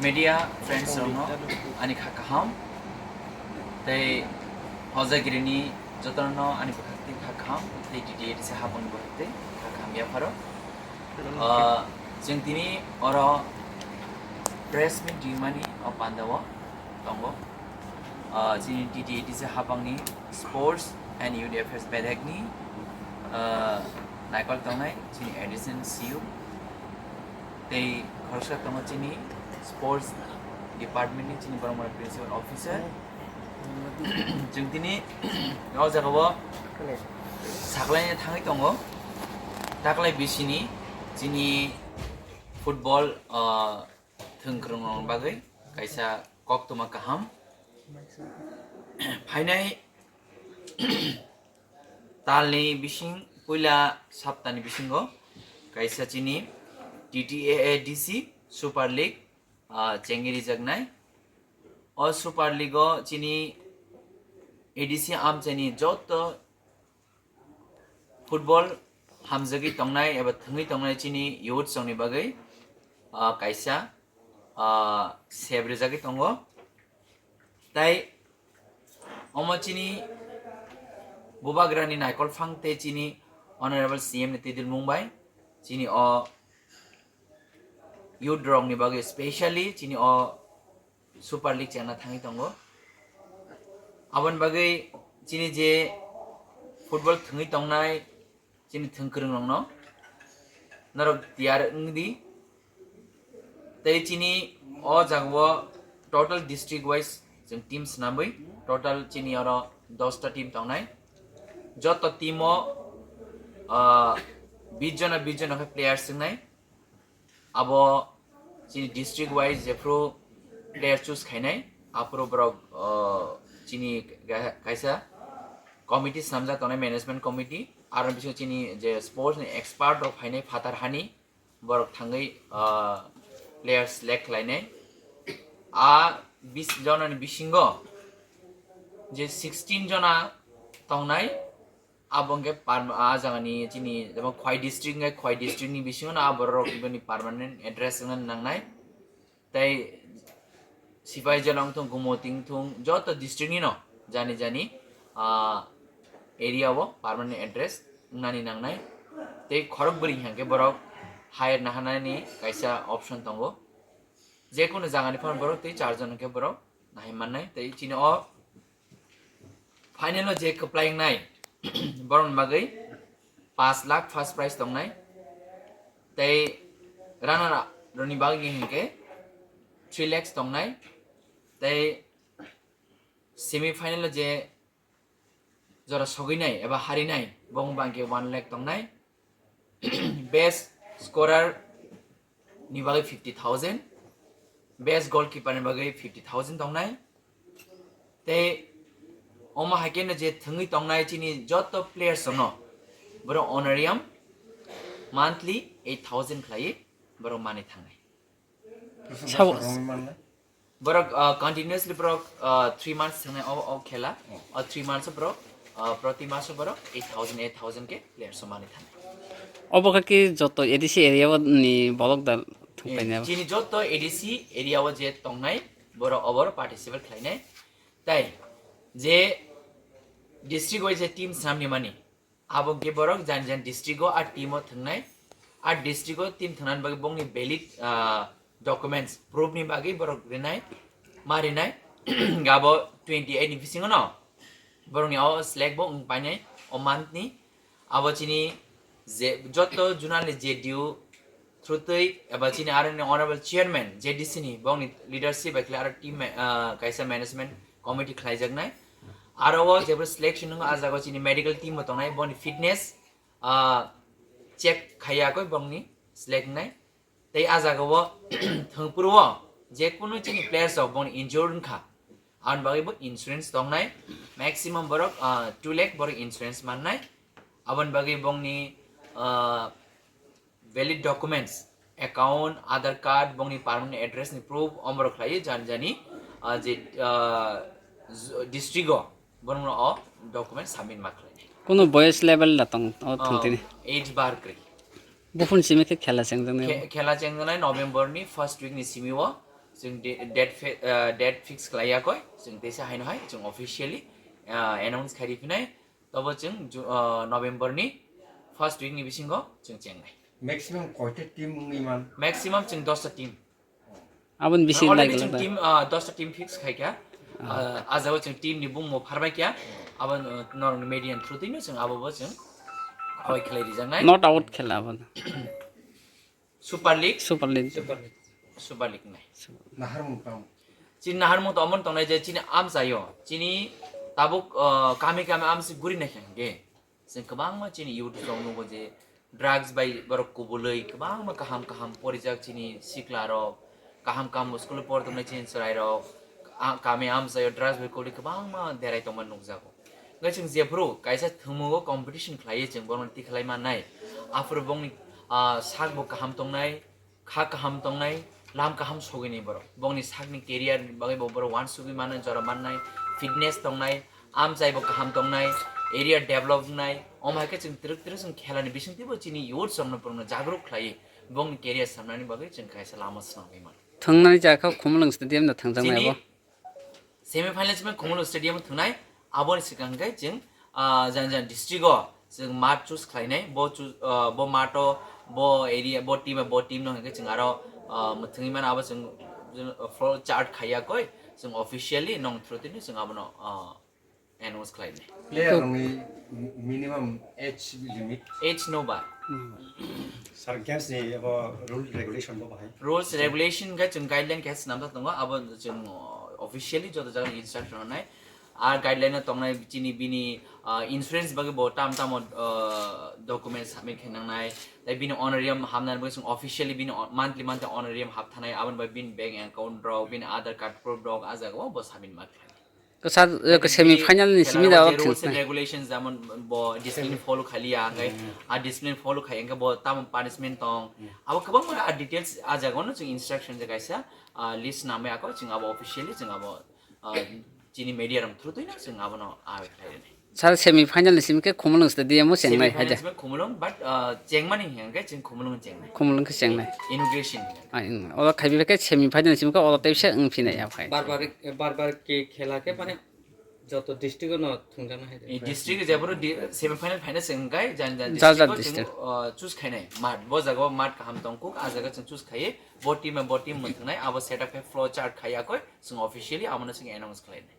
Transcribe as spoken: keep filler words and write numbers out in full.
Media friends rokno ani kha kaham tei hojagirini jotono ani bwkhak tei kha kaham tei D D A D C habangni bwkhak tei kha kaham yapharo. Ah, chwng tini oro press meet rimani o pandao tongo. Ah, chini D D A D C habangni Sports and Youth Affairs bedekni, ah, naikol tongnai chini additional C E O. Tei khoroksa tongo chini sports department ni chini borok mora principal officer. Chwng tini o jaga o saklaina thangwi tongo. Taklai bisini chini football, ah, thwngkwrwng rokni bagwi kaisa koktwma kaham. Phainai talni bising puila saptani bisingo kaisa chini T T A A D C Super League, ah, chengwi rijaknai. O Super League o chini A D C amchaini joto football hamjagwi tongnai eba thwngwi tongnai chini youth rokni bagwi, ah, kaisa, ah, sep rijagwi tongo. Tai omo chini bubagrani naikol phang tei chini Honorable C M ni twidulmung bai chini o youth rokni bagwi, specially chini o Super League chengna thangwi tongo. Aboni bagwi chini je football thwngwi tongnai chini thwngkwrwng rokno norok tiyar wngdi. Tei chini o jagao total district wise chwng team swnamwi total chini oro dosta team tongnai. Joto team o, ah, bis jona bis jona khe players wngnai. Abo chini district wise jephru player choose khainai, aphuru borok, ah, chini ga-, kaisa committee swnamjak tongnai, management committee. Aro bisingo chini je sports ni expert rok phainai phatar hani, borok thangwi, ah, player select khlainai. A bis jonani bisingo je sixteen jona tongnai, abo hwnkhe par-, a jagani chini jemon Khowai district hwnkhe Khowai district ni bisingo no a borok rok bini permanent address wngna nangnai. Tei Sipaijala wngthung, Gumoti wngthung, joto district ni no jani jani, ah, area o permanent address wngnani nangnai. Tei khorok bwrwi hwnkhe borok hire naharnani kaisa option tongo. Jekunu jagani phano borok tei charjon hwnkhe borok nahai mannai. Tei chini o final o je kwplai wngnai, borokni bagwi paanch lakh first prize tongnai, tei runner up rokni bagwi hwnkhe three lakhs tongnai, tei semi final o je jora sogwinai eba harinai, bo wngba hwnkhe one lakh tongnai. Best scorer ni bagwi fifty thousand, best goalkeeper ni bagwi fifty thousand tongnai. Tei omo hai khe no je thwngwi tongnai chini joto players rokno borok honorarium monthly eight thousand khlaiwi borok manwi thangnai. Sabo- Borok, ah, continuously borok, ah, three months thangnai o, o khela. O three months o borok, ah, proti maso borok eight thousand, eight thousand khe players o manwi thangnai. Obo khe ki joto A D C area o ni bolok da thwngpainai abo. Chini joto A D C area o je tongnai borok oboro participate khlainai. Tai je district wise je team swnamni mani, abo hwnkhe borok jani jani district o a team o thwngnai. A district o team thwngnani bagwi bongni valid, ah, documents proof ni bagwi borok rinai, ma rinai. Abo twenty eight ni bisingo no borokni o select bo wng painai o month ni. Abo chini je joto zonal ni J D U through twi eba chini aro ni honorable chairman J D C ni bongni leadership bai khlai aro team ma-, ah, kaisa management committee khlaijaknai. Aro o jebro selection wngkha, ah jaga o chini medical team bo tongnai, boni fitness, ah, check khaiya koi bongni select wngnai. Tei ah jaga o thwngphuru o je kunu chini players rok bongni injured wngkha, aboni bagwi bo insurance tongnai. Maximum borok, ah, two lakh borok insurance mannai. Aboni bagwi bongni, ah, valid documents, account, Aadhaar card, bongni permanent address ni proof, omorok khlaiwi jani jani, ah, je, ah, z-, district o borokno o document submit ma khlainai. Kuno boyes level da tong o, ah, thwngtini? Age bar kwrwi. Buphun simi khe khela chengjaknai? Khe-, khela chengjaknai November ni first week ni simi o, Chwng de-, date fi-, ah, date fix khlai yakoi, chwng teisa haino hai chwng officially, ah, announce khai riphinai. Tobo chwng Ju-, ah, November ni first week ni bisingo chwng chengnai. Maximum koita team wngwi man? Maximum chwng dosta team. Aboni bisi already nai chwng team, ah, dosta team fix khai kha. Ah, ah, jagao chwng team ni bumung pharbai kha. Abo, ah, norok ni media ni through twi no chwng abo bo chwng khoi khlai rijaknai. Not out khela abo. Super League? Super League. Super League. Super League nai. Naharmung tamo? Chini naharmung to amon tongnai je chini amchaio. Chini tabuk, ah, kami kami amsi guri nai khe hwnkhe. Chwng kwbangma chini youth rok nugo je drugs bai borok kubulwi kwbangma kaham kaham porijak chini sikla rok, kaham kaham school o por tongnai chini chwrai rok, a-, kami amchaio drugs bai kubulwi kwbangma derai tongma nukjago. Hwnkhe chwng jephuru kaisa thwngmungo competition khlaiwi chwng bono tikhlai mannai, aphuru bongni, ah, sakbo kaham tongnai, kha kaham tongnai, lam kaham sogwini borok. Bongni sakni career ni bagwi bo borok uansugwi mano, jora mannai, fitness tongnai, amchai bo kaham tongnai, area develop wngnai. Omo hai khe chwng twrwk twrwk chwng khela ni bisingtwi bo chini youth rokno borokno jagruk khlaiwi bongni career samnani bagwi chwng kaisa lama swnamwi mano. Thwngnani jakha Khumulwng Stadium no thangjaknai abo. Semi final simi Khumulwng Stadium thwngnai, aboni swkang khe chwng, ah, jang jang district o chwng mat choose khlainai, bo choo-, ah, bo mat o, bo area, bo team, bo team no hwnkhe chwng aro, ah, mwthangwi mano abo chwng, chwng floor chart khaiya koi, chwng officially nong through tini chwng abono, ah, announce khlainai. Player rokni minimum age limit? Age no ba. Sir, games ni abo rule regulation bo bahai? Rules regulation khe chwng guideline khe swnamjak tongo, abo chwng, uh, officially joto jaga instruction rwnai. Ar guideline o tongnai chini bini, uh, insurance bagwi bo tam tamo, uh, document submit khe nangnai. Tai bini honorarium hamnani bagwi chwng officially bini o-, monthly monthly honorarium hapthanai, aboni bagwi bini bank account rok, bini Aadhaar card proof rok, ah jaga o bo submit ma khlai. To sir, eh, semi final ni simi da rules and regulations, jemon bo discipline follow khaliya, hwnkhe a discipline follow khai, hwnkhe bo tamo punishment tong. Abo kwbangma a details a jaga no chwng instruction je kaisa, ah, list namai ako chwng abo officially chwng abo, ah, chini media rok through twi no chwng abono a khlai rwnai. Sir, semi final ni simi khe Khumulwng Stadium o chengnai haja. Semi final simi Khumulwng, but, ah, chengmani hwnkhe chwng Khumulwng chengnai. Khumulwng khe chengnai. Inauguration hwnkhe. Ah, in, oro khai bibak khe semi final ni simi khe oro tei se wng phinai ya khai. Bar bar, bar bar ke khela khe mane joto district no thungjakna hai. District jeboro di-, semi final final se wngkai, jan jan jar jar district o chwng, district, ah, choose khainai. Mat, bo jaga o mat kaham tong kuk, ah jaga chwng choose khaiwi, bo team bo team mwthwngnai, abo setup khe flow chart khaiya koi, chwng officially abono chwng announce khlainai.